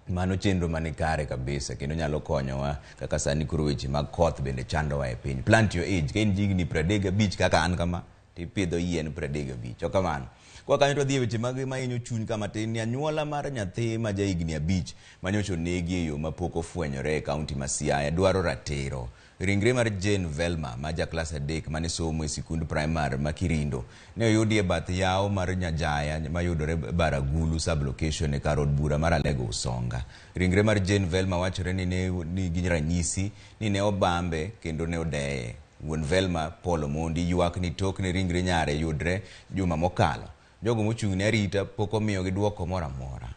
Mano chenro mani kare kabisa kendo nyalo konyowa kaka sani koro weche mag koth bende chandowa e piny. Plant your age, ka in higni 35 kaka an kama, tipidho yien 35. Ok kamano. Kwa kanyo to wadhi e weche mag mahinyo chuny kama tin ni anyuola mar nyathi ma ja higni 5 manyocha onegi e yo mapok ofwenyore e kaunti ma Siaya dwaro ratiro. Ringre mar Jane Velma ma ja klas 3 mane somo e sikund primar ma Kirindo ne oyudi e bath yawo mar Nyajaya mayudore Baragulu sub-location e kar od bura mar Alego Usonga. Ringre mar Jane Velma wachore ni ne nigi ranyisi ni ne obambe kendo ne odeye. Wuon Velma, Paul Omondi, ywak ni tok ne ringre nyare yudre juma mokalo. Jogo mochung' ne arita pok omiyogi dwoko moro amora.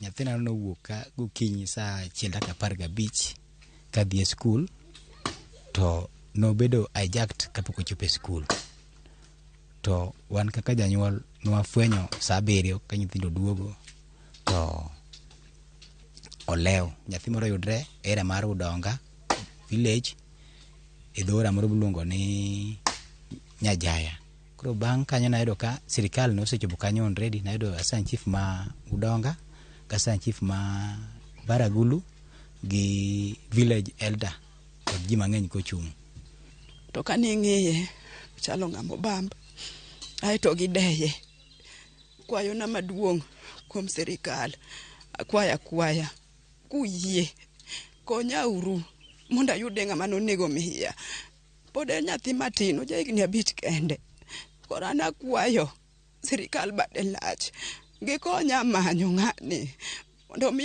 Nyathina nowuok ka gokinyi saa achiel dakika 15 kadhi e skul to nobedo hijacked kapok ochopo e skul. To wan kaka janyuol nwafwenyo saa 7 ka nyithindo duogo to olew. Nyathi moro yudre area mar Udonga village e dho moro miluongo ni Nyajaya. Koro bang' kanyo nayudo ka sirikal nosechopo kanyo already, nayudo assistant chief ma Udonga gi assistant chief ma Baragulu gi village elder kod ji mang'eny kochung'. To kane ing'iye chalo ng'ama obamb aeto gideye. Kwayona maduong' kuom sirikal akwaya akwaya kuyie konyauru mondo ayude ng'ama nonego miya. Pod en nyathi matin oja higni 5 kende. Koro an akwayo sirikal bade lach gikonya manyo ng'ani mondo mi.